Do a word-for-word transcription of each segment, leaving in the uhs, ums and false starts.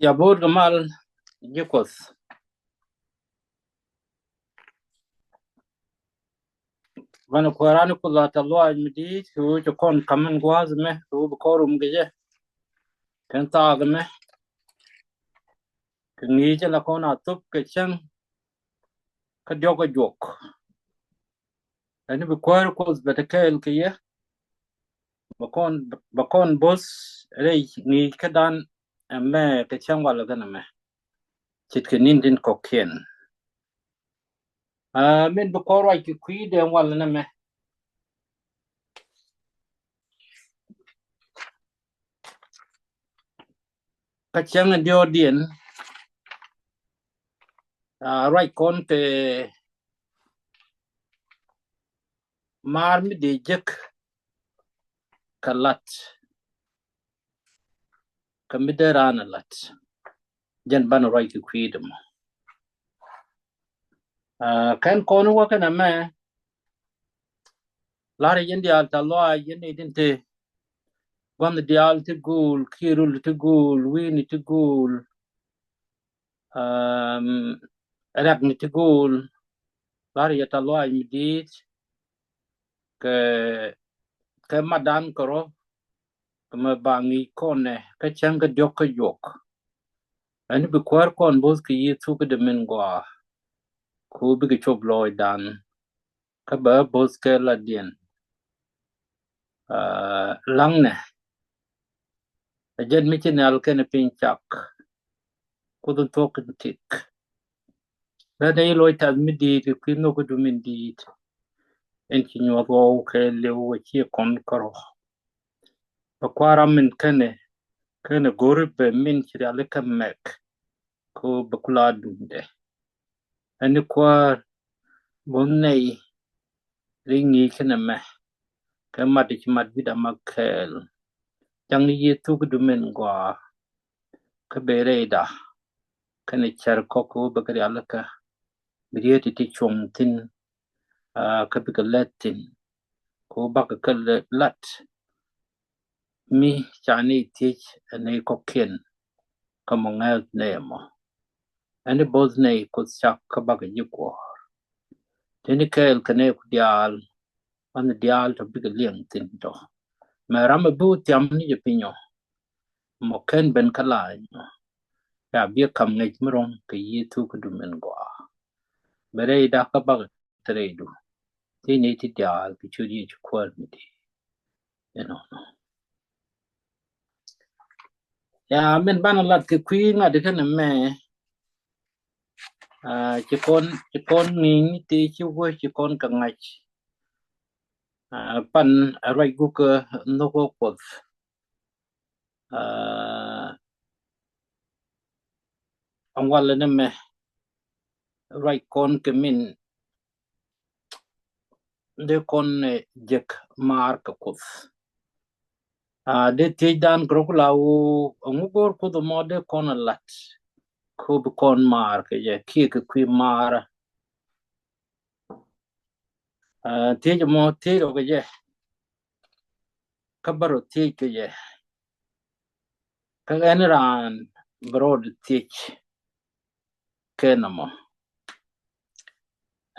Ya bo̱o̱r kɛ mal ji̱ Kuɔth. Banɛ kuäär an Kuoth a tɛth lɔaac mi di̱i̱t kɛ ɣöö ci kɔn ka̱m min gua̱a̱th ɛmɛ kɛ ɣöö bi kɔn rum kɛ jɛ kɛn thaak ɛmɛ. Kɛ ŋi̱i̱c jɛ la kɔn a thop kɛ cäŋ kä diɔ̱k kä juɔk. Ɛn bi kuäär Kuɔth bɛ te kɛɛl kɛ yɛ. Bɛ kɔn, bɛ kɔn bo̱th rɛy ŋi̱i̱c kädan ɛmɛ kɛ cäŋ walɛ kɛn ɛmɛ. Ce̱tkɛ ni̱n tin kɔ̱kiɛn. Aa, min bi kɔn ruac kɛ kui̱dɛ walɛ nɛmɛ. Kä cäŋ in diɔ̱ɔ̱kdiɛn, aa, ruac kɔn kɛ maar mi dee jek kɛ lat, kä mi dee raan a lat. Jɛn banɛ ruac kɛ kui̱dɛ mɔ. Aa, kɛn kɔn wä kɛn ɛmɛ, la̱rä yɛn diaal tɛth lɔaac yɛn ni tin te gua̱n diaal ti go̱o̱l, kiɛ rul ti go̱o̱l, wi̱i̱ni ti go̱o̱l, um, rɛkni ti go̱o̱l. La̱rä yɛ tɛth lɔaac mi di̱i̱t kɛ, kɛ matdan kärɔ̱, kɛ mɛ ba ŋi̱i̱c kɔn nɛ kä cäŋ kä diɔ̱k kä juɔk. Ɛn bi kuäär kɔn bo̱th kɛ Yecu kä dee min gɔaa, kɛ ɣöö bikɛ cop lɔɔcdan. Kä bɛ bo̱th kɛ latdiɛn. Aa, laŋnɛ, ɛ jɛn mi ci nhial kɛnɛ piny cak, Kuoth in thuɔ̱k in tik. Kä nɛy lɔc tɛth mi di̱i̱t kɛ kui̱ nhökädu min di̱i̱t. Ɛn ci nyuɔth ɣɔw kɛ liw ɛ ciɛ kɔn kärɔ̱. Bɛ kua̱r ram min kɛnɛ, kɛnɛ go̱ri bɛ min ci riali kä mɛk. Kɛ ɣöö bɛ kula duundɛ. Ɛn ni kuäär bo̱n nɛy ri ŋi̱i̱c kɛnɛ mɛ kɛ mat ci mat wi̱da ma kɛɛl. Jaŋni Yecu kä dee min gɔaa. Kä bɛ rɛyda kɛnɛ cär kɔk kɛ ɣöö bɛ kɛ rialikä bi riet ti ti cuɔ̱ŋ thi̱n. Aa, kä bikɛ lɛt thi̱n kɛ ɣöö bakɛ kɛ lat mi ca nɛy thiec ɛ nɛy kɔ̱kiɛn kä mɔ ŋäth nɛy ɛmɔ. Ɛn ni bo̱th nɛy Kuoth cak kä bakɛ ji̱ kuɔ̱r. Teni kɛɛl kɛ nɛy ku diaal, wan diaal tɔ bikɛ liɛŋ thi̱n tɔ. Mɛ ram ɛ bi wä thiam ni jɛ piny ɔ, mɔ kɛn ben kä lany ɔ, ca biɛ ka̱m ŋäc mi ro̱ŋ kɛ Yecu kä dee min gɔaa. Bɛ rɛyda kä bakɛ te rɛydu. Ti ni ti diaal kɛ ciöt Yecu kuäär mi di̱i̱t. Inɔnɔ. Ya, min banɛ lat kɛ kui̱ ŋa̱t kɛnɛ mɛ. Aa, ci kɔn, ci kɔn ŋi̱i̱c ni ti ci wä ci kɔn kɛ ŋa̱c. Aa, pan a ruac gukä nhök kä Kuɔth. Aa, ɛn walɛ nɛmɛ ruac kɔn kɛ min dee kɔn, eh, jek maar kɛ Kuoth. Aa, dee thiecdan kɛ rɔ kula ɣöö ɛŋu go̱o̱r Kuoth ɛmɔ dee kɔn ɛ lat kɛ ɣöö bi kɔn maar kɛ jɛ kiɛ kɛ kui̱ maar. Aa, thiec ɛmɔ thiec rɔ kɛ jɛ kä bä rɔ thiec kɛ jɛ. Kä ɛn raan bɛ rɔ thiec kɛ nɔmɔ.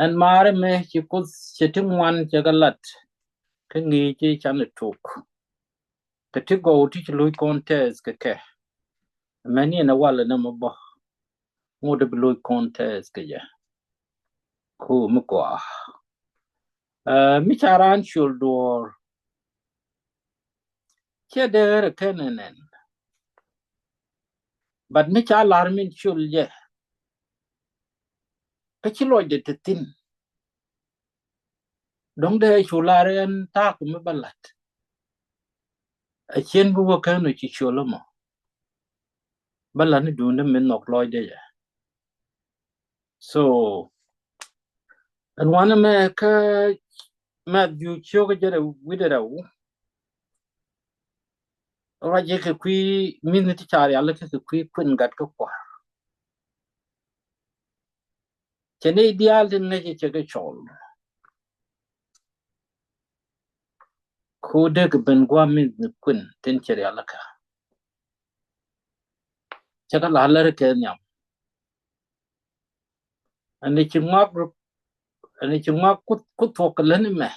Ɛn maarä mɛ ci Kuoth cɛ ti ŋuan cɛ kɛ lat kä ŋi̱i̱c ci canɛ tok. Kɛ ti gɔw ti ci lo̱c kɔn tɛth kɛ kɛ. Mɛni ɛn ɛ walɛ nɛmɔ bä ŋot bi lo̱c kɔn tɛth kɛ jɛ. Ku mi gɔaa. Ɛ, mi ca raan ciöl duɔ̱ɔ̱r. Ciɛ dee ɣär ɛ kɛn ɛ nɛn. But mi ca lar min ciöl jɛ. Kä ci lɔcdɛ te thi̱n. Dɔ̱ŋ dee cu lar ɛn ta̱a̱ kɛ mi bä la̱t. Ɛ cien bi wä kään ɔ ci ciöl ɛmɔ. Bä la̱t ni duundä min nhɔk lɔcdɛ jɛ. So ɛn wanɛ mɛ kä Matthew ciök jɛ rɛw wi̱cdɛ rɛw. Ruacɛ kɛ kui̱ mi̱thni ti ca rialikä kɛ kui̱ kuën gat kä kua̱r. Cɛ nɛy diaal tin ŋäcɛ cɛ kɛ cɔl. Ku dee kɛ ben gua̱a̱th mi̱thni kuën tin cɛ rialikä. Cɛ kɛ la lär kɛ nhiam. Ɛn ci ŋɔak, ɛn ci ŋɔak kuth, kuth thuɔk kɛ län mɛ.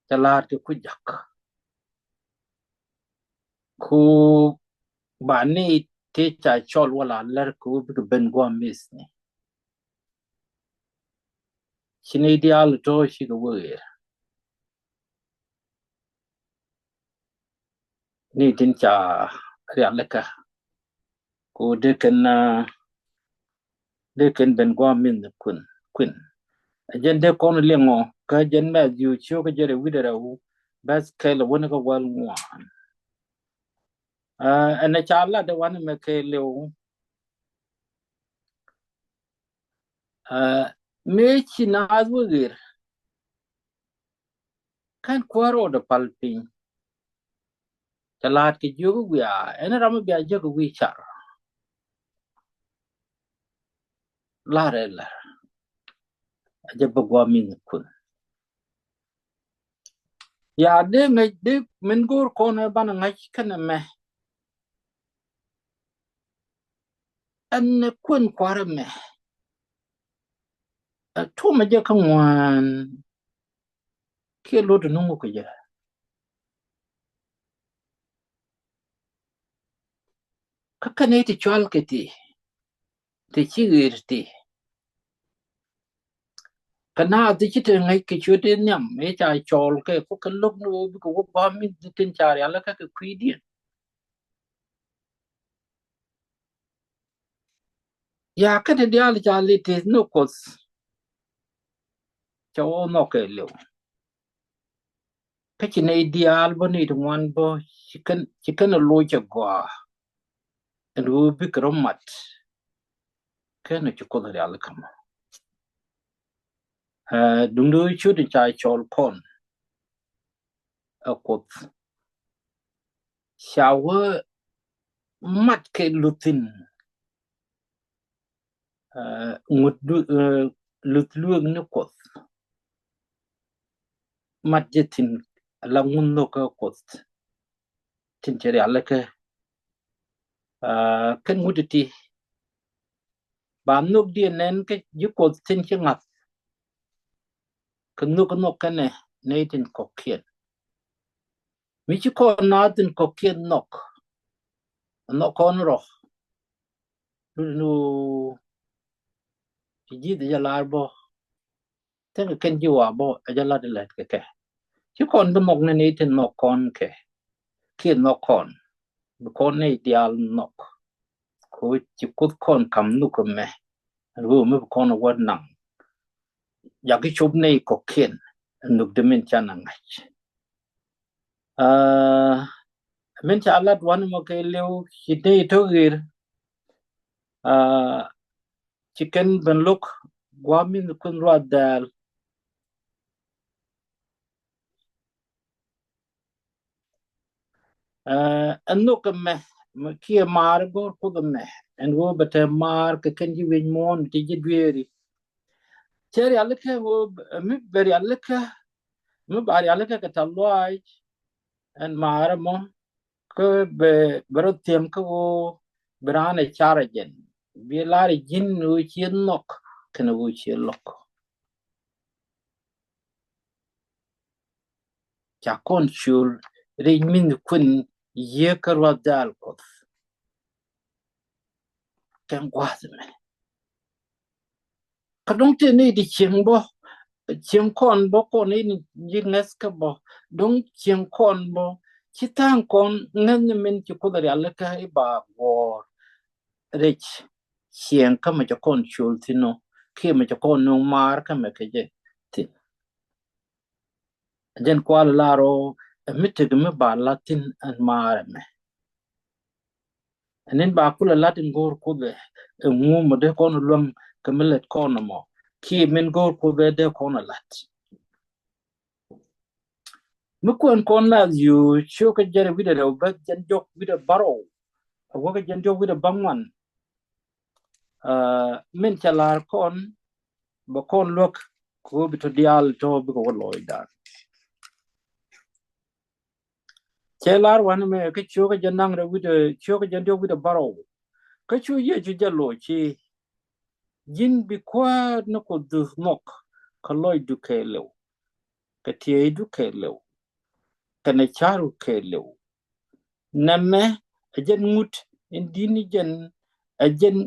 Cɛ la̱r kɛ ku jak. Ku ba ni ti ca cɔl wala lär ku bikɛ ben guam mith ni. Ci ni diaal tɔ cikɛ wëë ni tin ca rialikä. Ku dee kɛn, ah, dee kɛn ben guam min kuin, kuin. Ɛ jɛn dee kɔn liŋɔ kä jɛn Mɛthiw ciök kä jɛn rɛw wi̱cdɛ rɛw, bɛth kɛl wä ni kä wäl ŋuan. Ah, ɛn ca lat dee wani mɛ kɛɛliw. Ah, mëë ci naath wä ɣer, kɛn kuäär rɔɔdɛ pal piny. Cɛ la̱a̱t kɛ jiök wiaa, ɛn ram mi bia jek wi̱i̱ car. La̱rɛ lär. A jɛ bä guam min kun. Ya dee ŋäc dee min go̱o̱r kɔn ɛ banɛ ŋa̱c kɛnɛ mɛ. Ɛn ɛ kuën kuarɛ mɛ. Ɛ tuɔmɛ jɛ kä ŋuan. Kiɛ lot nuŋ wä kɛ jɛ. Kä kɛn i̱ ti cual kɛ ti, ti ci ɣer ti. Kɛ na ti ci te ŋäc kɛ ciöt in nhiam i̱ ca cɔɔl kɛ ku kɛ lo̱k ni wä bikɛ wä ba mi tin ca rial kɛ kɛ kui̱diɛn. Ya kɛn diaal ca li ti ni Kuoth. Ca wä nhɔk kɛ liw. Kä ci nɛy diaal bä nɛy ti ŋuan bä ci kɛn, ci kɛn a loc a gɔaa. Ɛn ɣöö bikɛ rɔ mat. Kɛn ci Kuoth rial kamɔ. Ɛ, duŋdɛ ɣöö ciöt in ca cɔɔl kɔn ɛ Kuoth. Ca wä mat kɛ luthin. Ɛ, ŋut lu-, ɛ, luth lueek ni Kuoth. Mat jɛ thi̱n ala ŋun nhök kä Kuoth. Tin cɛ rialikä. Ɛ, kɛn ŋut ti. Ba nhök diɛ nɛn kä ji̱ Kuoth tin ci ŋa̱th. Kɛ nhök nhök kɛnɛ nɛy tin kɔ̱kiɛn. Mi ci kɔn naath tin kɔ̱kiɛn nhɔk. Nhɔk kɔn rɔ. Lut ni wä ci ji̱th jɛ lar bä. Thɛnkɛ kɛn ji̱ wa bä ɛ jɛ lat ilɛt kɛ kɛ. Ci kɔn bi nhɔk ni ni ti nhɔk kɔn kɛ. Kiɛ nhɔk kɔn. Bi kɔn ni diaal nhɔk. Ko ci Kuoth kɔn kam nhuk kɛ mɛ. Ɛn ɣöö mi bi kɔn wä naŋ. Jakä cop ni kɔ̱kiɛn. Nhuk di min ca na ŋa̱c. Aa, min ca lat wan mɔ kɛ liw ci ni tɔ ɣer. Aa, ci kɛn ben lo̱k guam min kuoth ruath dɛɛl. Aa, ɛn nhök ɛmɛ, mɛ kiɛ maar go̱o̱r Kuoth ɛmɛ, ɛn ɣöö bɛ te maar kɛ kɛn ji̱ wi̱c muɔ̱ɔ̱n ti ji̱ dueeri. Cɛ rialikä ɣöö mi bɛ rialikä, mi ba rialikä kɛ ta luaac, ɛn maar ɛmɔ, kä bɛ, bɛ rɔ thiäŋ kä ɣöö bi raan ɛ car ɛ jɛn. Bi lar ɛ ji̱n ɣöö ciɛ nhɔk, kɛn ɣöö ciɛ lo̱k. Ca kɔn ciöl ric min kuën yiëë kä ruath dal Kuɔth. Kɛn gua̱a̱th mɛ. Kä dɔ̱ŋ ti ni di cieŋ bɔ, cieŋ kɔn bɔ kɔn ni ji̱ ŋäth kä bɔ, dɔ̱ŋ cieŋ kɔn bɔ, ci tha̱a̱ŋ kɔn ŋäth ni min ci Kuoth rialikä i̱ ba guɔ̱ɔ̱r. Rɛc cieŋ kä mɛ cɛ kɔn ciöl thi̱n ɔ, kiɛ mɛ cɛ kɔn nuŋ maar kä mɛ kɛ jɛ thi̱n. Jɛn kual lar ɔ, ɛ mi tek mi ba la thi̱n ɛn maar ɛmɛ. Ɛn in ba kulɛ lat in go̱o̱r Kuoth ɛ, ɛ ŋu mɔ dee kɔn luäŋ kɛ mi lät kɔn mɔ, kiɛ min go̱o̱r Kuoth ɛ dee kɔn lat. Mi kuɛn kɔn Mathiu ciökä jɛn wi̱dɛ rɛw bä jɛn jɔk wi̱dɛ bärɔw. A wäkä jɛn jɔk wi̱dɛ bäŋuan. Aa, min cɛ la̱r kɔn bɛ kɔn luäk kɛ ɣöö bi tɔ diaal tɔ bikɛ wä lɔcdan. Ɛ lar wanɛ mɛ kä cio̱kä jɛ naŋ rɛ wi̱dɛ, cio̱kä jɛ diɔ̱k wi̱dɛ bärɔw. Kä cu Yecu jɛ loc i̱, ji̱n bi kuäär ni Kuothdu nhɔk kɛ lɔcdu kɛɛliw, kɛ tiɛɛcdu kɛɛliw, kɛnɛ ca̱ru kɛɛliw. Nɛmɛ ɛ jɛn ŋut in di̱t ni jɛn, ɛ jɛn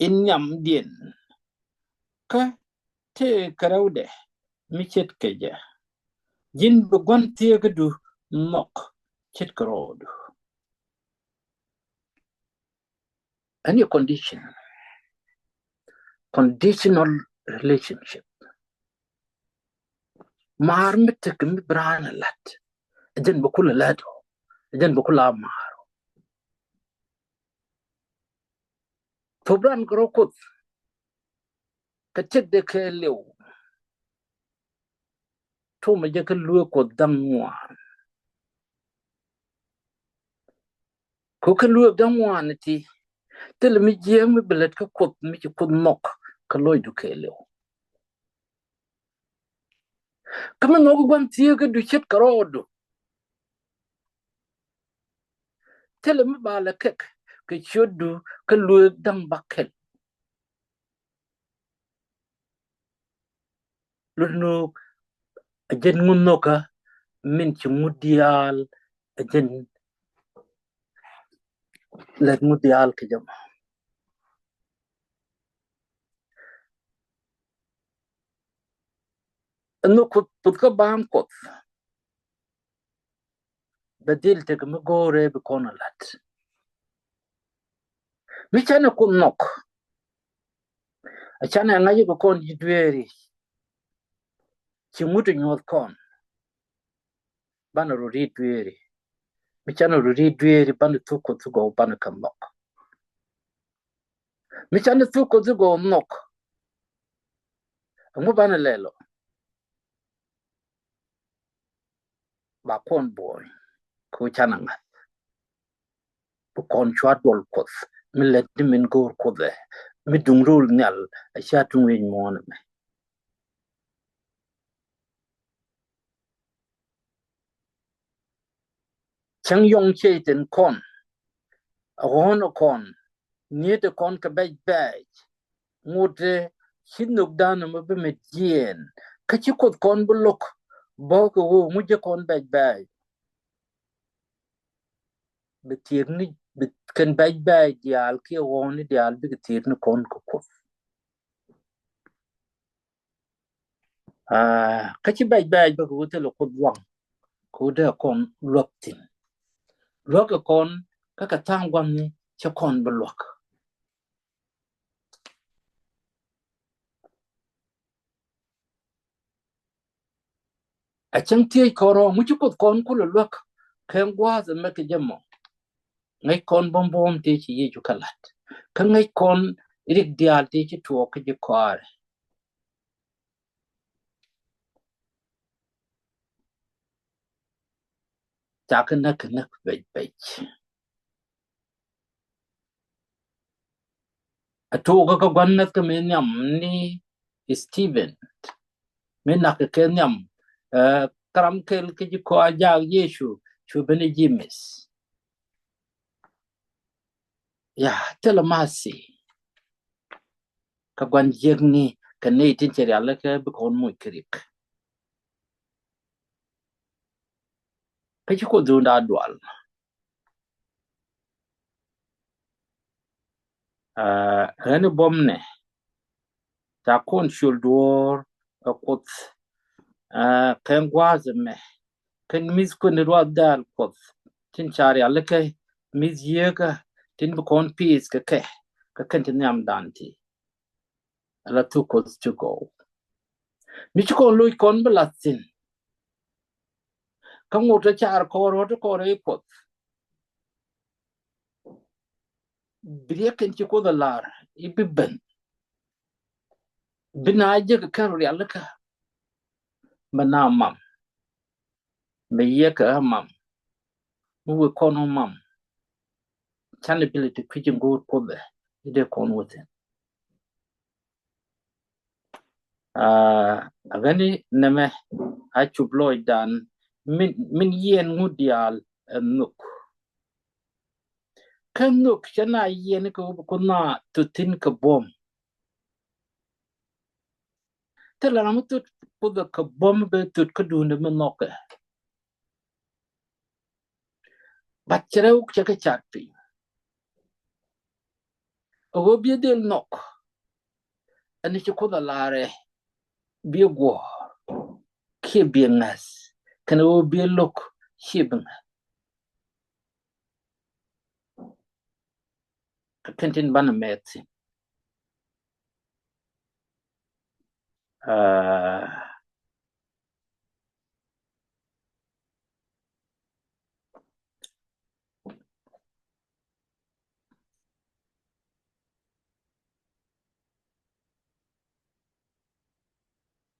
in nhiamdiɛn. Kä tëë kɛ rɛwdɛ mi ce̱tkɛ jɛ, ji̱n bi gua̱n thieekädu nhɔk ce̱tkɛ rɔɔdu. Any condition, conditional relationship. Maar mi tekɛ mi bi raan ɛ la̱t, ɛ jɛn bi kulɛ lät ɔ, ɛ jɛn bi kulɛ maar ɔ. Thop ran kɛ rɔ Kuoth kɛ tëkdɛ kɛɛliw. Tumɛ jɛ kä lueek Kuɔth da̱ŋ ŋuan. Kɛ kä lueek da̱ŋ ŋuan ti, thilɛ mi jiääk mi bi lät kä Kuoth mi ci Kuoth nhɔk kɛ lɔcdu kɛɛliw. Kä mi nhɔk gua̱n thieekädu ce̱tkɛ rɔɔdu, thilɛ mi ba lɛ kɛk kɛ ciötdu kä lueek da̱ŋ bäkɛl. Lot nöök ɛ jɛn ŋu nhɔkä min ci ŋut diaal, ɛ jɛn lät ŋut diaal kɛ jɛ mɔ. Ɛn nhɔk Kuoth, Kuoth kä ba̱a̱ŋ Kuɔth. Bɛ dhil tekɛ mi go̱o̱rɛ bi kɔn a la̱t. Mi canɛ Kuoth nhɔk, a canɛ ŋa̱c kɛ kɔn ji̱ dueeri. Ci ŋut nyuɔth kɔn, banɛ rɔ ri̱t dueeri. Mi canɛ rɔ ri̱t dueeri, banɛ thuk Kuoth thuk gɔw, banɛ kɛ nhɔk. Mi canɛ thuk Kuoth thuk gɔw nhɔk, ɛŋu banɛ lɛl ɔ? Ba kɔn buɔy kɛ ɣöö canɛ ŋa̱th. Bi kɔn cua duɔl Kuɔth mi lät ni min go̱o̱r Kuoth ɛ, mi duŋ rol nhial, a cia tuŋ wi̱c muɔ̱ɔ̱n ɛmɛ. Cäŋ yɔŋ ciey thi̱n kɔn, a ɣɔ̱ɔ̱n ɛ kɔn, ŋi̱eet ɛ kɔn kɛ bɛc bɛɛc. Ŋut ɛ ci nhök dan ɛmɛ bi mɛ jiɛɛn. Kä ci Kuoth kɔn bi lo̱k bä kɛ ɣöö ŋu jɛ kɔn bɛc bɛɛc. Bi thiek ni, bi kɛn bɛc bɛɛc diaal kiɛ ɣɔ̱ɔ̱ni diaal bikɛ thiek ni kɔn kɛ Kuoth. Aa, kä ci bɛc bɛɛc bä kɛ ɣöö thilɛ Kuoth luaŋ, kɛ ɣöö dee kɔn luäk thi̱n. Luäk kɛ kɔn kä kɛ tha̱a̱ŋ gua̱thni cɛ kɔn bi luäk. A cäŋ thiec kɔn rɔ, ŋu ci Kuoth kɔn kulɛ luäk kɛ gua̱a̱th ɛmɛ kɛ jɛ mɔ? Ŋäc kɔn buɔ̱m buɔ̱m tëë ci Yecu kɛ la̱t. Kä ŋäc kɔn rik diaal tëë ci tuɔɔk kä ji̱ kɔaarɛ. Ca kɛ näk kɛ näk bɛc bɛc. A tuɔɔk kä gua̱n näth kä mi nhiam ni Stephen. Mi nak kɛ kɛ nhiam, ɛ, karam kɛl kä ji̱ kɔaar jaak Yecu cu ben i̱ ji̱ mith. Ya, thilɛ mathi. Kä gua̱n jiäkni kɛ nɛy tin cɛ rialikä bi kɔn moc kɛ rik. Kä ci Kuoth duunda dual. Aa, ɣän i̱ buɔ̱mnɛ ca kɔn ciöl duɔ̱ɔ̱r ɛ Kuoth, aa, kɛn gua̱a̱th ɛmɛ, kɛn mi̱th kuën i̱ ruath däär Kuɔth tin ca rialikä, mi̱th yieekä tin bi kɔn piith kɛ kɛ, kɛ kɛn ti nhiamdan ti. Ala thuk Kuɔth ti gɔw. Mi ci kɔn loc kɔn bi la̱th thi̱n. Kä ŋot ɛ car kɔn rɔ̱t kɔn rɛy Kuɔth. Bi riɛk kɛn ci Kuoth ɛ lar i̱ bi ben. Bi na jek kɛ rialikä. Bɛ na mam. Bɛ yiëë kɛ ɣä mam. Mi wek kɔn ɣä mam. Canɛ bi lɛ ti kui̱c in go̱o̱r Kuoth ɛ i̱ dee kɔn wä thi̱n. Aa, a ɣäni nɛmɛ a cup lɔcdan min, min yiɛn ŋut diaal ɛ nhök. Kä nhök cɛ na yiɛn kɛ ɣöö bi Kuoth na thöt thi̱n kɛ buɔ̱m. Thilɛ ram mi thöt Kuoth kɛ buɔ̱m bɛ thöt kä duundɛ mi nhɔkɛ. But cɛ rɛw cɛ kɛ cat piny. Ɛ ɣöö biɛ dhil nhɔk. Ɛn ci Kuoth a larɛ biɛ guɔ̱ɔ̱r kiɛ biɛ ŋäth kɛnɛ ɣöö biɛ lo̱k ciɛ bi ŋäth. Kɛ kɛn tin banɛ mɛth thi̱n. Ah.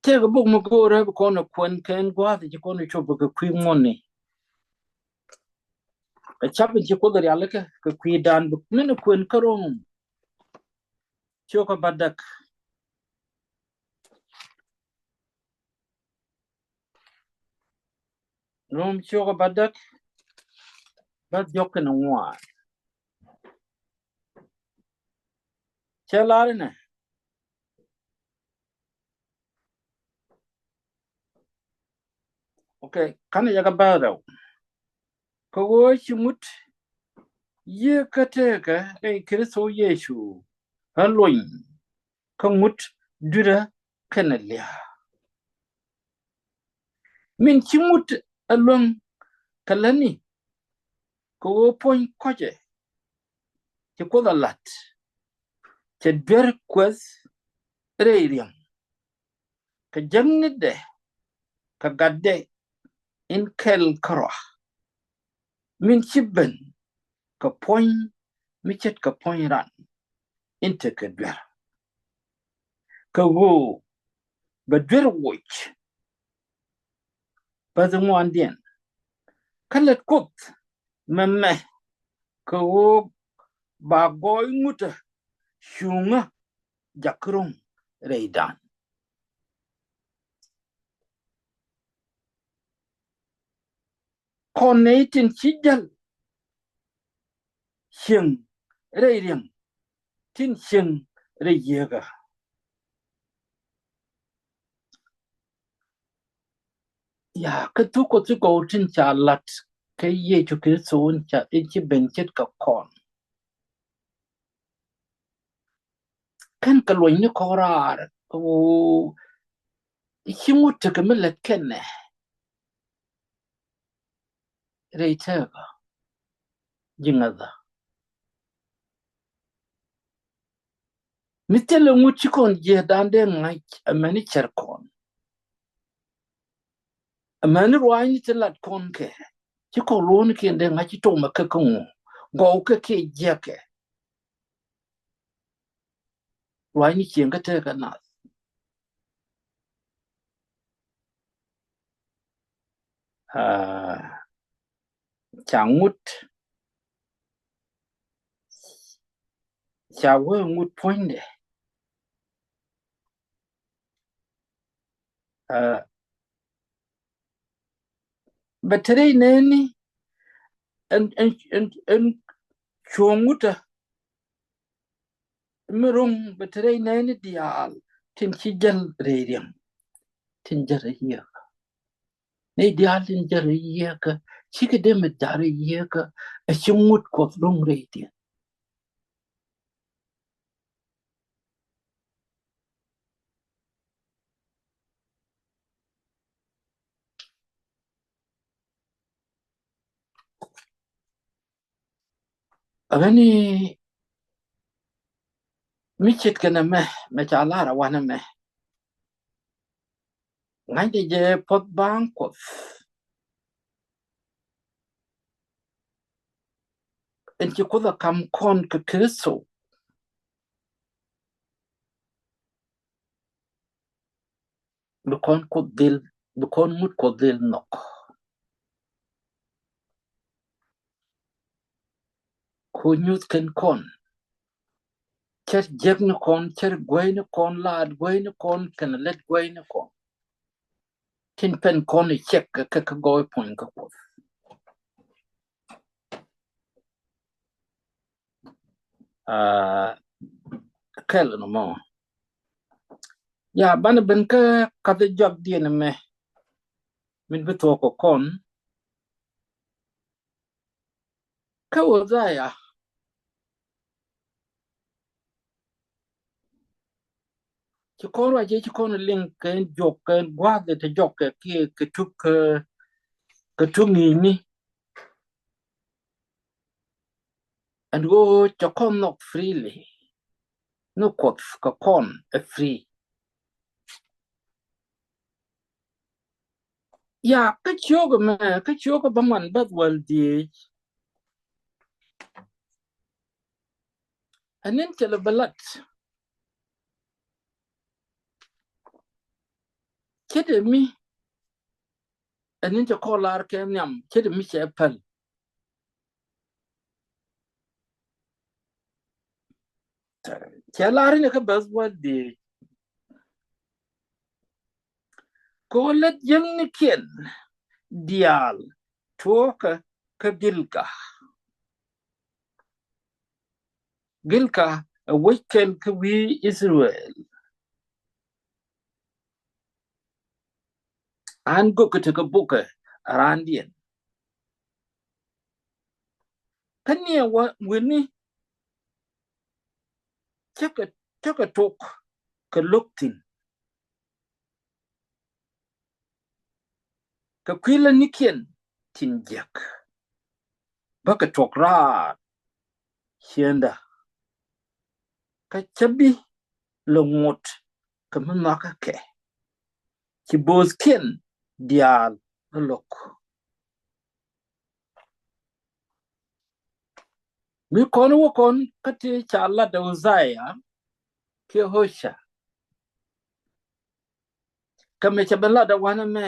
Tëëkɛ buk mi go̱o̱rä bi kɔn ɛ kuɛn kɛn gua̱a̱th ci kɔn ɛ cop kɛ kui̱ ŋuɔ̱ni. Ɛ cap in ci Kuoth rialikä kɛ kui̱dan bi min ɛ kuɛn kä Rom. Ciökä bädäk. Rom ciökä bädäk. Bä jɔk kɛnɛ ŋuan. Cɛ lar inɛ. Ok, kanɛ jɛ kɛ bäth rɛw. Kɛ ɣöö ci ŋut yiëë kä tëëkɛ rɛy Kritho Yecu ɛ lony kä ŋut dui̱rä kɛnɛ lia̱a̱. Min ci ŋut ɛ luäŋ kɛ lätni kɛ ɣöö puɔ̱ny kɔcɛ ci Kuoth a la̱t cɛ duer kuɛth rɛy riɛŋ kɛ jäknidɛ kɛ gatdɛ in kɛl kärɔa. Min ci ben kɛ puɔ̱ny mi ce̱tkɛ puɔ̱ny ran in tekɛ duer. Kɛ ɣöö bɛ duer woc bäth ŋuandiɛn. Kä lät Kuoth mɛmɛ kɛ ɣöö ba gɔɔy ŋutä cuŋä jakä ro̱ŋ rɛydan. Kɔn nɛy tin ci jäl cieŋ rɛy riɛŋ tin cieŋ rɛy yieekä. Ya, kä thuk Kuɔth ti gɔw tin ca lat kä Yecu Kritho in ca, in ci ben ce̱tkɛ kɔn. Kɛn kɛ luɔ̱nyni kɔn raar, ɣöö ci ŋut tekɛ mi lät kɛnɛ rɛy tëëkä ji̱ ŋäthä. Mi thilɛ ŋut ci kɔn jiääkdan dee ŋa̱c amäni cär kɔn. Amäni ruaacni ti lat kɔn kɛ ci kɔn luɔ̱ɔ̱nikiɛn dee ŋa̱c ci tomɛ kä kä ŋu gɔw kä kiɛ jiäkɛ. Ruaacni cieŋ kä tëëkä nath. Ah, ca ŋut, ca wee ŋut puɔ̱nydɛ. Ah, bɛ te rɛy nɛɛni ɛn, ɛn, ɛn, ɛn cuɔ̱ɔ̱ŋ ŋutä mi ro̱ŋ bɛ te rɛy nɛɛni diaal tin ci jäl rɛy riɛŋ, tin jäl rɛy yieekä. Nɛy diaal tin jäl rɛy yieekä, cikɛ dee mi jäl rɛy yieekä, ɛ ci ŋut Kuɔth ro̱ŋ rɛydiɛn. Amäni mi ce̱tkɛ nɛmɛ, mɛ ca lar a wanɛ mɛ. Ŋa̱cdɛ jɛ puɔ̱th baaŋ Kuɔth in ci Kuoth a ka̱m kɔn kɛ Kritho. Bi kɔn Kuoth dhil, bi kɔn ŋut Kuɔth dhil nhɔk. Ku nyuth kɛn kɔn. Cär jiäkni kɔn, cär gueyni kɔn, laat gueyni kɔn, kɛnɛ lät gueyni kɔn. Tin pɛn kɔn i̱ cɛk kɛ kɛ gɔɔy puɔ̱ny kä Kuoth. Aa, kɛl ni mɔ. Ya, banɛ ben kä kath jɔak diɛn mɛ min bi thuɔk kɛ kɔn. Kä Hosea, ci kɔn ruac ci kɔn liŋ kɛ jɔk kɛ gua̱a̱th te jɔk kɛ kiɛ kɛ tuk kɛ, kɛ tuk ŋi̱i̱ni. Ɛn ɣöö cɛ kɔn nhɔk freely. Ni Kuoth kɛ kɔn ɛ free. Ya, kä ciökä mɛ, kä ciökä bä man bäth wäl dhieec. Ɛn in cɛ lɛ bä lat. Ce̱t ɛ mi, ɛn in cɛ kɔn lar kɛ nhiam, ce̱t ɛ mi cɛ päl. Cɛ lar inɛ kä bäth wäl dhieec. Kɛ ɣöö lät yiëŋnikiɛn diaal tuɔɔkä kä Gilga. Gilga ɛ wec kɛl kä wi̱i̱ Israel. An gök kɛ tekɛ bukɛ a raandiɛn. Kä niɛ wä wi̱ni cä kɛ, cä kɛ tok kɛ lo̱k thi̱n. Kɛ kui̱ lätnikiɛn tin jiäk bä kɛ tuɔk raar ciëŋdä. Kä cä bi lɛ ŋot kɛ mi nhɔakä kɛ, ci bo̱o̱thkiɛn diaal ɛ lo̱k. Mi kɔn wä kɔn kä ti ca lat ɛ Hosea kiɛ Hosea. Kä mi cɛ ben lat ɛ wanɛ mɛ.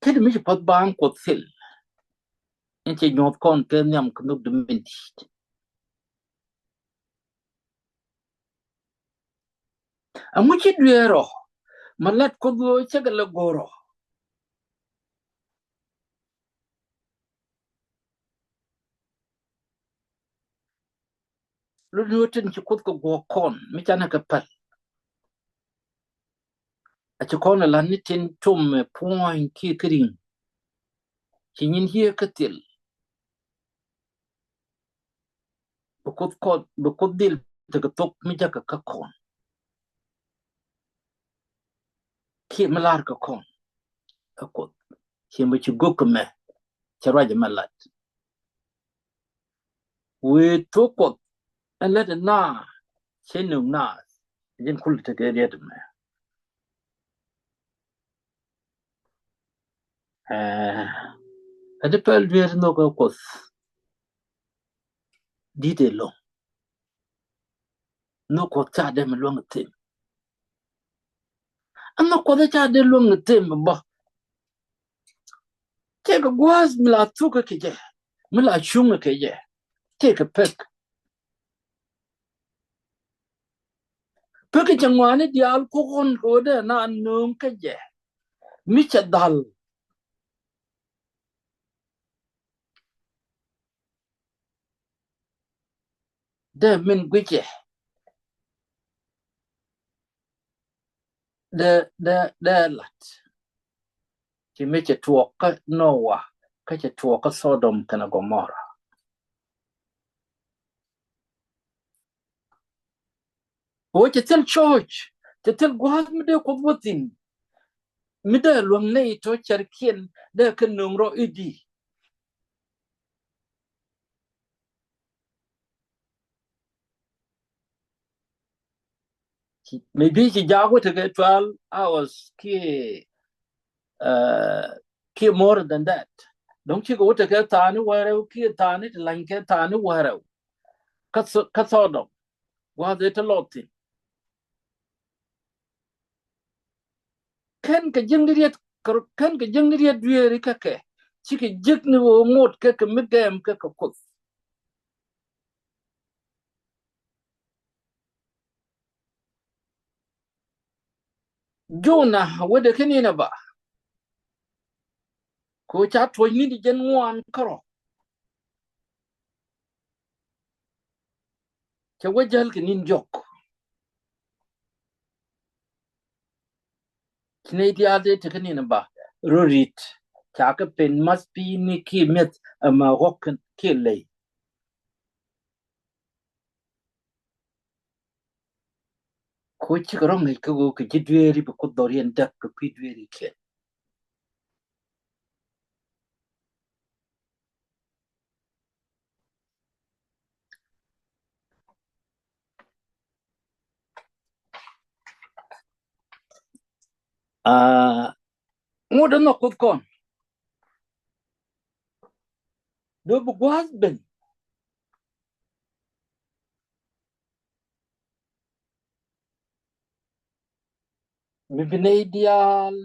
Kä ti mi ci puɔth baaŋ Kuɔth thil. In cɛ nyuɔth kɔn kɛ nhiam kɛ nhök di min di̱i̱t. Ɛŋu ci dueer ɔ ma lat Kuoth ɣöö cä kɛ lɛ go̱r ɔ? Luni ɣöö tin ci Kuoth kɛ guɔ̱ɔ̱k kɔn mi canɛ kɛ päl. A ci kɔn ɛ la̱t ni tin tom ɛ puɔ̱ny kiɛ kä ri̱ŋ. Ci nyin hiɛ kä thil. Bi Kuoth kɔn, bi Kuoth dhil tekɛ thok mi jakä kä kɔn. Kiɛ mi lar kä kɔn. Ɛ Kuoth. Ci mi ci gök kɛ mɛ. Cɛ ruac mɛ lat. Wee thok Kuɔth ɛn lät ɛ naath cɛ nöŋ naath. Jɛn kul tekɛ riet mɛ. Ɛ, ɛ ti pɛl dueer nhök ɛ Kuɔth. Di̱t ɛ lo̱ŋ. Nhök Kuɔth ca dee mi luäŋ ɛ them. Ɛ nhök Kuɔth ca dee luäŋ ɛ them bä. Tëëkɛ gua̱a̱th mi la thukä kɛ jɛ, mi la cuŋä kɛ jɛ. Tëëkɛ pek. Pek cɛ ŋɔaani diaal kukun kɛ ɣöö dee na nööŋ kä jɛ. Mi cɛ dhal. Dee min guicɛ. Dee, dee, dee lat. Ci mi cɛ tuɔɔk kä Nowa, kä cɛ tuɔɔk kä Sodom kɛnɛ Gomora. Ɣöö cɛ thil church, cɛ thil gua̱a̱th mi dee Kuoth wä thi̱n. Mi dee luäŋ nɛy tɔ cärkiɛn dee kɛ nöŋ rɔ i̱di. Maybe ci jaak wä tekɛ twelve hours kiɛ, uh, kiɛ more than that. Dɔ̱ŋ cikɛ wä tekɛ thaani wäl rɛw kiɛ thaani ti lany kɛ thaani wäl rɛw. Kä Sodom gua̱a̱th ëë te lɔth thi̱n. Kɛn kɛ jiäkni riet, kɛn kɛ jiäkni riet dueeri kä kɛ cikɛ jiäkni ɣöö ŋot kɛ kɛ mi gɛɛm kɛ kɛ Kuoth. Jona wä dee kä ni̱n ɛ ba. Kɛ ɣöö ca tuɔ̱c ni̱n ti jɛn ŋuan kärɔ̱. Cɛ wä jäl kɛ ni̱n diɔ̱k. Ci nɛy diaal dee te kä ni̱n ɛ ba rɔ ri̱t. Ca kɛ pen math pi̱i̱ni kiɛ mi̱eth ɛmɛ ɣɔ̱k kiɛ ley. Kɛ ɣöö cikɛ rɔ ŋäc kä ɣöö kɛ ji̱ dueeri bi Kuoth dhɔriɛn däk kɛ kui̱ dueerikiɛn. Aa, ŋot in nhɔk Kuoth kɔn. Duɔ̱p bi gua̱a̱th ben. Mi bi nɛy diaal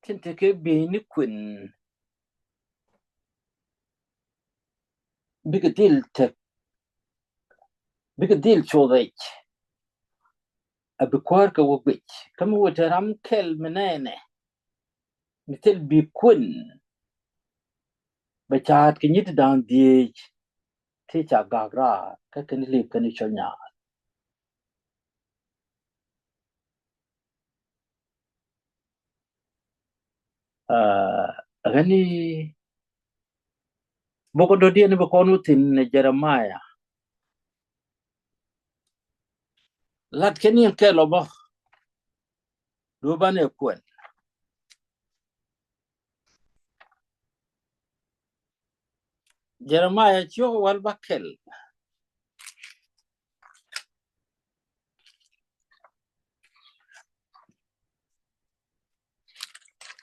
tin tekɛ bieyni kuën. Bikɛ dhil tek, bikɛ dhil cuɔth rɛc. A bi kuäär kɛ wä guic kä mi wä te ram kɛl mi nɛɛnɛ. Mi thil bi kuën. Bɛ ca̱a̱t kɛ nyi̱t da̱a̱n dhieec. Ti ca gak raar kä kɛn lip kɛn cɔl nyaal. Aa, ɣän i̱ bok dɔ̱diɛn bi kɔn wä thi̱n ni Jeremiah. Lat kɛn yɛn kɛl ɔ bä. Duɔ̱p banɛ kuɛn. Jeremiah ciök wäl bäkɛl.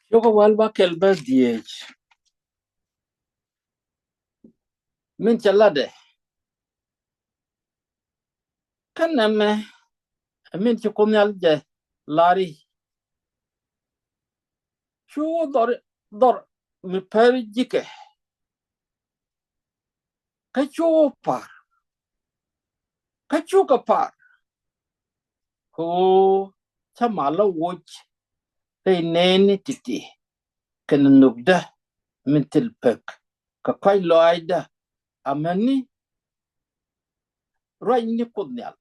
Ciök wäl bäkɛl bä dhieec. Min cɛ latdɛ. Kä nɛmɛ ɛ min ci Kuoth Nhial jɛ lar i̱, cu dhɔr, dhɔr mi pär ji̱kɛ. Kä cu par. Kä cukɛ par. Kɛ ɣöö ca malä woc rɛy nɛɛni ti̱ti̱ kɛnɛ nhökdä min thil pek kɛ kɔ̱a̱c lɔaacdä. Amäni ruacni Kuoth Nhial.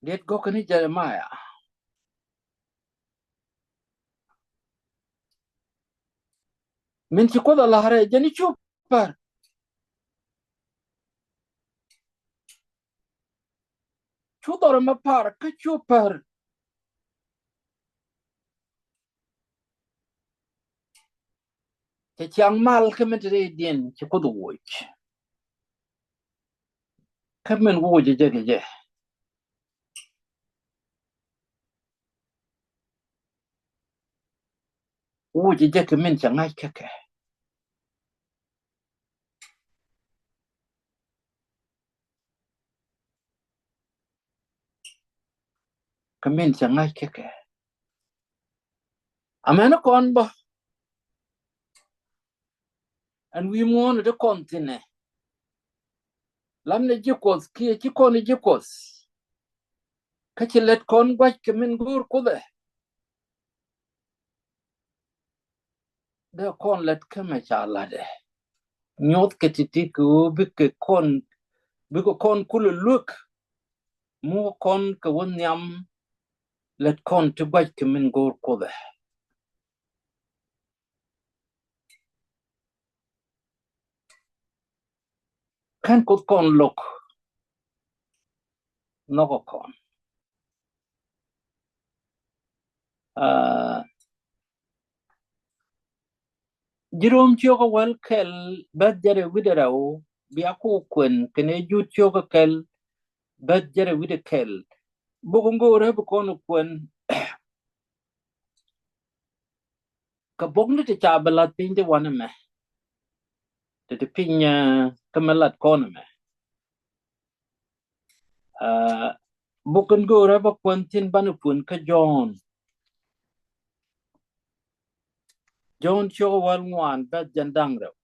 Liet gɔ̱kä ni Jeremiah. Min ci Kuoth a la̱rɛ jɛn i̱ cu pär. Cu dhɔr ɛmɛ par kä cu pär. Cɛ ciaŋ mal kä min te rɛydiɛn ci Kuoth woc. Kä min woc jɛ kɛ jɛ. Woc jɛ kɛ min cɛ ŋa̱c kä kɛ. Kä min cɛ ŋa̱c kä kɛ. Amäni kɔn bä. Ɛn wi̱i̱ muɔ̱ɔ̱n ɛ ti kɔn thi̱nɛ. Lamnɛ ji̱ Kuɔth kiɛ ci kɔn i̱ ji̱ Kuɔth. Kä ci lät kɔn gua̱c kɛ min go̱o̱r Kuoth ɛ. Dee kɔn lät kä mɛ ca latdɛ. Nyoth kɛ ti̱ti̱ kɛ ɣöö bikɛ kɔn, bikɛ kɔn kulɛ luek. Mukɛ kɔn kɛ wä nhiam lät kɔn ti gua̱c kɛ min go̱o̱r Kuoth ɛ. Kän Kuoth kɔn lo̱k nhɔkɛ kɔn. Aa, Ji̱ Rom ciök ɛ wäl kɛl bäth jɛrɛ wi̱dɛ rɛw bia ku kuɛn kɛnɛ Jut ciök ɛ kɛl bäth jɛrɛ wi̱dɛ kɛl. Bok in go̱o̱rä bi kɔn kuɛn. Kɛ bok ni ti ca bi lath piny ti wanɛ mɛ. Ti ti piny, eh, kä mɛ lat kɔn mɛ. Eh, bok in go̱o̱rä bä kuɛn thin banɛ kuɛn kä Jɔ̱ɔ̱n. Jɔ̱ɔ̱n ciök wäl ŋuan bäth jɛn da̱ŋ rɛw.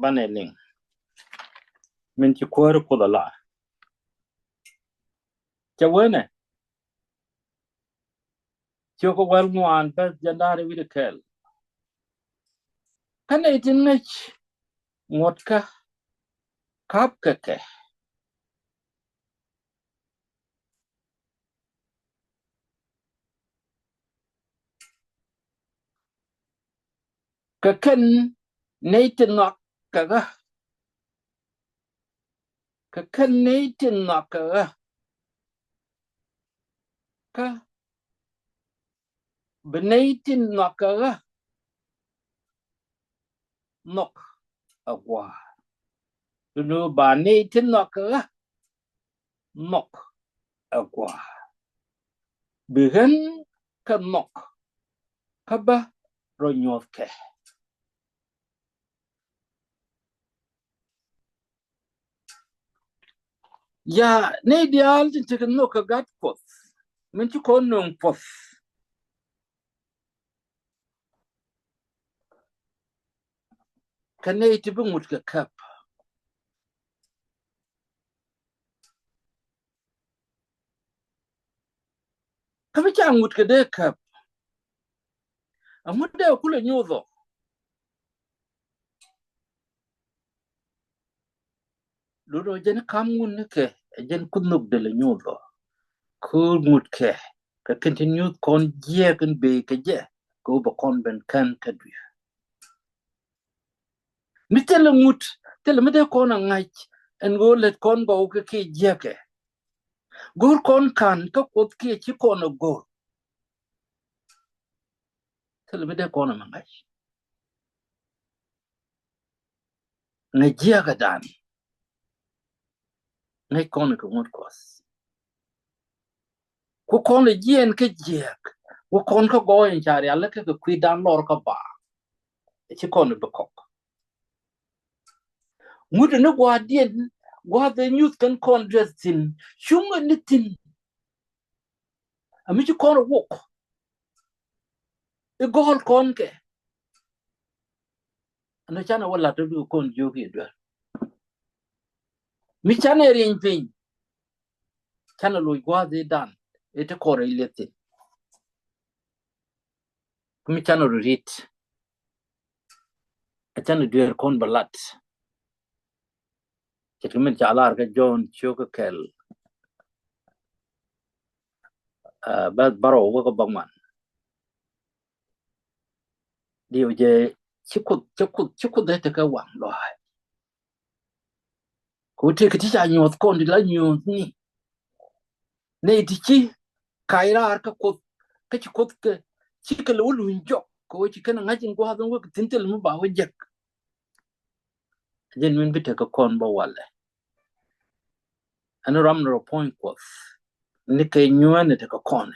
banɛ liŋ. Min ci kuäär Kuoth ala. Cɛ wee nɛ, ciök wäl ŋuan bäth jiɛn da̱ŋ rɛw wi̱cdɛ kɛl. Kä nɛy tin ŋäc ŋuɔ̱tkä, käp kɛ kɛ. Kɛ kɛn nɛy tin nhɔk kɛ ɣä. Kɛ kɛn nɛy tin nhɔk kɛ ɣä. Kä bi nɛy tin nhɔk kɛ ɣä nhɔk ɛ gua̱a̱. Duŋni ba nɛy tin nhɔk kɛ ɣä nhɔk ɛ gua̱a̱. Bi ɣän kɛ nhɔk kä bä rɔ nyuɔ̱th kɛ. Ya, nɛy diaal tin tekɛ nhök kɛ gat Kuɔth, min ci kɔn nööŋ puɔ̱th. Kɛ nɛy ti bi ŋut kɛ käp. Kä mi ca ŋut kɛ dee käp. Aŋut dee kulɛ nyuuth ɔ. Do̱do̱ jɛn kam ŋut ni kɛ, jɛn Kuoth nhök dee lɛ nyuuth ɔ. Kä ŋut kɛ, kɛ kɛn ti nyuuth kɔn jiɛk in bee kɛ jɛ, kɛ wä bɛ kɔn ben kän kä duiɛ. Mi thilɛ ŋut, thilɛ mi dee kɔn a ŋa̱c, ɛn ɣöö lät kɔn gɔw kɛ kiɛ jiäkɛ. Go̱o̱r kɔn ka̱n kä Kuoth kiɛ ci kɔn a go̱o̱r. Thilɛ mi dee kɔn a mi ŋa̱c. Ŋäc jiäkädan. Ŋäc kɔn kɛ ŋut Kuɔth. Ku kɔn jiɛn kä jiäk. Ku kɔn kä gɔɔy in ca rial kä kɛ kui̱dan lɔr kä ba. Ci kɔn bi kɔk. Ŋut ni gua̱a̱thdiɛn, gua̱a̱th ɛ nyuth kɛn kɔn dueth thi̱n. Cuŋ ni thi̱n. Ami ci kɔn wok. I̱ gɔl kɔn kɛ. Ɛn canɛ wä lat bi kɔn jiök i̱ duer. Mi canɛ rieny piny. Canɛ loc gua̱a̱th i̱ dan i̱ ti kɔr i̱ lieth thi̱n. Mi canɛ ru rit. A canɛ duer kɔn bɛ lat. Ce̱tkɛ min ca lar kä Jɔ̱ɔ̱n ciök kɛl. Aa, bäth bärɔw wä kä bäŋuan. Diw jɛ ci Kuoth, ci Kuoth, ci Kuoth dee tekɛ waŋ lɔaac. Kɛ wä tëëkɛ ti ca nyuɔ̱th kɔn di la nyuɔ̱th ni. Nɛy ti ci kac raar kä Kuoth, kä ci Kuoth kɛ, ci kɛ lɛ wä luny jɔk, kɛ wä ci kɛn ŋa̱c in gua̱a̱th in wä kɛ thi̱n thil mi ba wä jek. Jɛn min bi tekɛ kɔn bä walɛ. Ɛn ram ni rɔ puɔ̱ny Kuɔth. Ni kɛ nyuɛn ni tekɛ kɔn.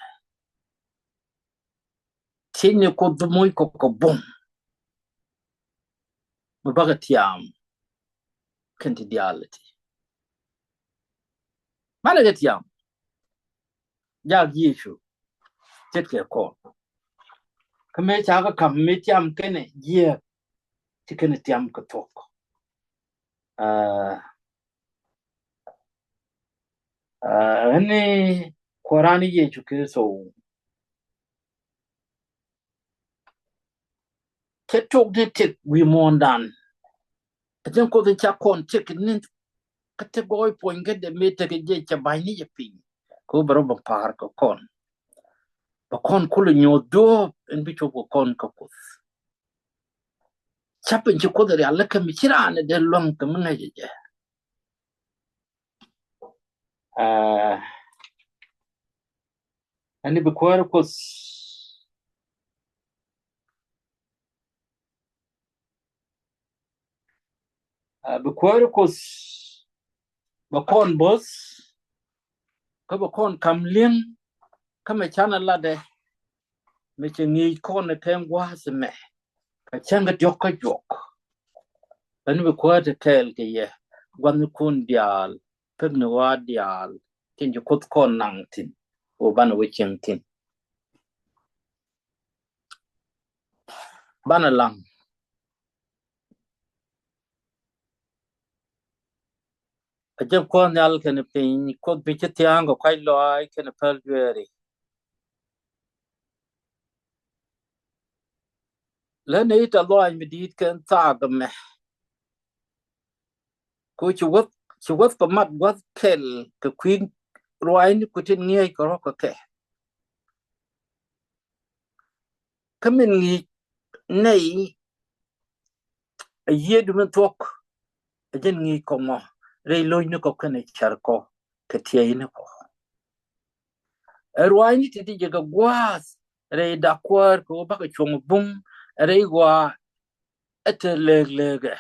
Tiec ni Kuoth moc kɔ kɛ buɔ̱m. Mi bakɛ tiam. Kɛn ti diaal ti. Manɛ kɛ tiam. Jak Yecu. Ce̱tkɛ kɔn. Kä mëë ca kä ka̱m mi tiam kɛnɛ jiɛɛk. Ci kɛnɛ tiam kɛ thuɔ̱k. Aa, aa, ɛn ni Kua̱ran ni Yecu Kritho. Cɛ tok ni tëk wi̱i̱ muɔ̱ɔ̱ndan. Ɛ jɛn Kuoth in ca kɔn tëk ni kä tëk gɔɔy puɔ̱ny kä dee mëë tëk jɛ cɛ ba̱ny ni jɛ piny. Kɛ wä bɛ rɔ bɛ pa̱a̱r kɛ kɔn. Bɛ kɔn kulɛ nyuɔ̱th duɔ̱ɔ̱p in bi cop kɛ kɔn kä Kuoth. Ca piny ci Kuoth rial lä kɛ mi ci raan dee luäŋ kɛ mi ŋäcɛ jɛ. Aa, ɛn ni bi kuäär Kuoth. Aa, bi kuäär Kuoth. Bɛ kɔn bo̱th. Kä bɛ kɔn ka̱m li̱eŋ. Kä mɛ canɛ latdɛ. Mɛ cɛ ŋi̱i̱c kɔn ɛ kɛn gua̱a̱th mɛ. Kä cäŋ kɛ diɔ̱k kä juɔk. Ɛn bi kuäär ti kɛɛl kɛ yɛ. Gua̱thnikun diaal. Pek ni ɣɔaa diaal. Tin ci Kuoth kɔn naŋ thi̱n. Wä banɛ wä cieŋ thi̱n. Banɛ laŋ. A jɛn Kuɔth Nhial kɛnɛ piny, Kuoth mi ci thia̱a̱ŋ kɛ kuac lɔaac kɛnɛ päl dueeri. Lä nɛ i̱ tɛ̈th lɔaac mi di̱i̱t kɛn thaak ɛmɛ. Ku ci wäth, ci wäth kɛ mat gua̱th kɛl kɛ kui̱ ruaacni ku tin ŋi̱eec kɛ rɔ̱ kɛ kɛ. Kä min ŋi̱i̱c nɛy a yiëëdu min thuɔ̱k, a jɛn ŋi̱i̱c kɔ mɔ rɛy lo̱cni kɔ kɛnɛ cär kɔ kɛ tiɛyni kɔ. Ɛ ruaacni ti ti jɛ kɛ gua̱a̱th rɛy da̱k kuäär kɛ ɣöö bakɛ cuɔ̱ŋ bum rɛy ɣɔaa ɛ te lëëk lëëkɛ.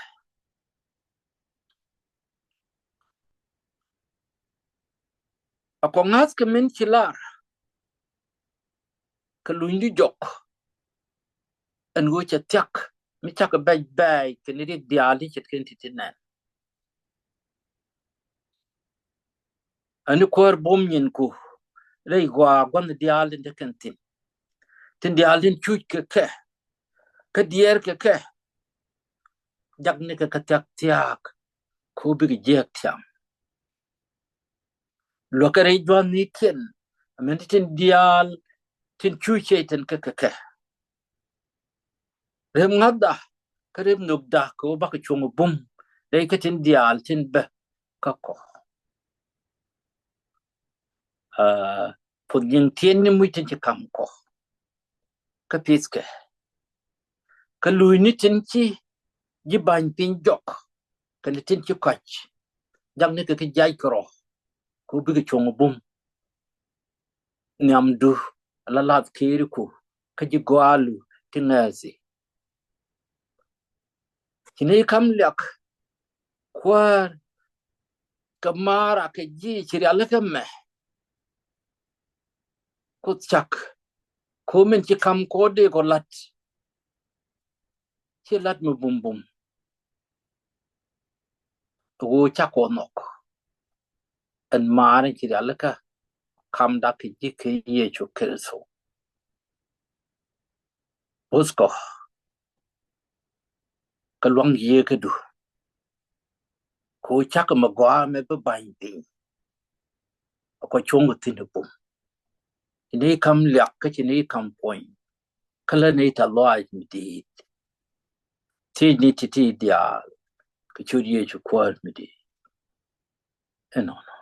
A kɔ ŋa̱th kɛ min ci lar kɛ lunyni jɔk ɛn ɣöö cɛ thia̱k mi cakɛ bɛc bɛɛc kɛn riɛk diaal ti ce̱tkɛn ti ti nɛn. Ani kuäär bum nyinku rɛy gɔaa gua̱n diaal tin te kɛn thi̱n. Tin diaal tin cuc kɛ kɛ, kä diɛɛr kɛ kɛ, jak ni kɛ kɛ thiak thiaak, ko bikɛ jiɛɛk thiam. Luäk kɛ rɛy jua̱n ni kiɛn, amäni tin diaal tin cuc cɛ tin kɛ kɛ kɛ. Rem ŋa̱thda kä rem nhökda kɛ ɣöö bakɛ cuɔ̱ŋ bum rɛy kä tin diaal tin bä kä kɔ. Aa, puɔth nyiŋ tiɛn ni muc tin ci kam kɔ kä pithkɛ, kä luucni tin ci ji̱ ba̱ny piny jɔk kɛnɛ tin ci kɔ̱c, jak ni kɛ kɛ jiac kɛ rɔ kɛ ɣöö bikɛ cuɔ̱ŋ bum nhiamdu ala lath keriku kä ji̱ gɔaalu ti ŋɛɛthi. Ci ni kam liak kuäär kɛ maara kɛ ji̱ ci rialikä mɛ. Kuoth cak ko min ci kam kɔ dee kɔ lat, ci lat mi bumbum. Ɣöö cak kɔ nhɔk ɛn maari ci rialikä kamda kɛ ji̱ kɛ Yecu Kritho. Bo̱thkɔ kä luaŋ yieekädu, ko cakɛ mɛ gɔaa mɛ bi ba̱ny piny. Kɔ cuɔ̱ŋ kɛ thi̱n bum. Ci ni kam liak kä ci ni kam puɔ̱ny. Kä lä ni tɛ̈th lɔaac mi di̱i̱t. Thiec ni ti̱ti̱ diaal kɛ ciöt Yecu Kuäär mi di̱i̱t. Ɛnɔnɔ.